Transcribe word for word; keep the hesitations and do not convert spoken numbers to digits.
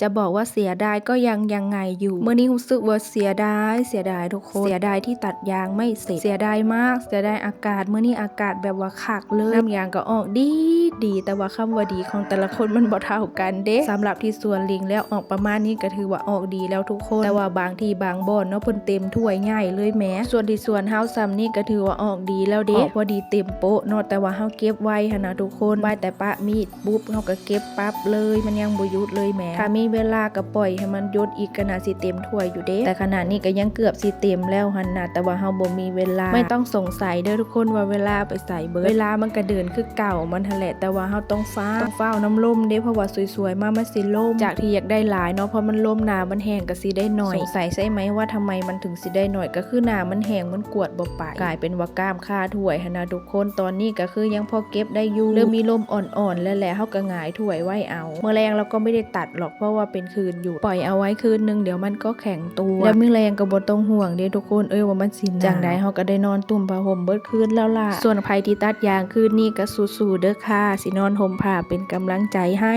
จะบอกว่าเสียดายก็ยังยังไงอยู่ มื้อนี้รู้สึกว่าเสียดาย เสียดายทุกคน เสียดายที่ตัดยางไม่เสร็จ เสียดายมาก เสียดายอากาศ มื้อนี้อากาศแบบว่าคักเลย น้ำยางก็ออกดีดี แต่ว่าคำว่าดีของแต่ละคนมันบ่เท่ากันเด้ สำหรับที่สวนหลิงแล้วออกประมาณนี้ก็ถือว่าออกดีแล้วทุกคน แต่ว่าบางที่บางบ่อนเนาะ เพิ่นเต็มถ้วยใหญ่เลยแหม ส่วนที่สวนเฮาซ้ำนี่ก็ถือว่าออกดีแล้วเด้ ออกพอดีเต็มโป๊ะเนาะ แต่ว่าเฮาเก็บไว้หั้นนะทุกคน ไว้แต่ปะมีด ปุ๊บ เฮาก็เก็บปั๊บเลย มันยังบ่หยุดเลยแหม ถ้ามีเวลาก็ปล่อยให้มันหยุดอีก ก็น่าสิเต็มถ้วยอยู่เด้ แต่ขนาดนี้ก็ยังเกือบสิเต็มแล้วหั้นนะ แต่ว่าเฮาบ่มีเวลา ไม่ต้องสงสัยเด้อทุกคนว่าเวลาไปไสเบิด เวลามันก็เดินคือเก่ามันหั้นแหละ แต่ว่าเฮาต้องฟ้าว ต้องฟ้าวนำลมเด้ เพราะว่าสวยๆมามันสิล่ม จากที่อยากได้หลายเนาะ พอมันล่ม หน้ามันแห้งก็สิได้หน่อย สงสัยใช่ไหมว่าทำไมมันถึงสิได้หน่อย ก็คือหน้ามันแห้ง มันกวาดบ่ไป กลายเป็นว่าก้ามคาถ้วยหั้นนะทุกคน ตอนนี้ก็คือยังพอเก็บได้อยู่ เริ่มมีลมอ่อนๆแล้วแหละ เฮาก็หงายถ้วยไว้เอา มื้อแลงเราก็ไม่ได้ตัดหรอก เพราะว่าเป็นคืนหยุด ปล่อยเอาไว้คืนหนึ่ง เดี๋ยวมันก็แข็งตัว แล้วมื้อแลงก็บ่ต้องห่วงเด้ทุกคน เอ้ย ว่ามันสิหนาว จั่งใดเฮาก็ได้นอนตุ้มผ้าห่มเบิดคืนแล้วล่ะ ส่วนใครที่ตัดยางคืนนี้ก็สู้ๆเด้อค่ะ สินอนห่มผ้าเป็นกำลังใจให้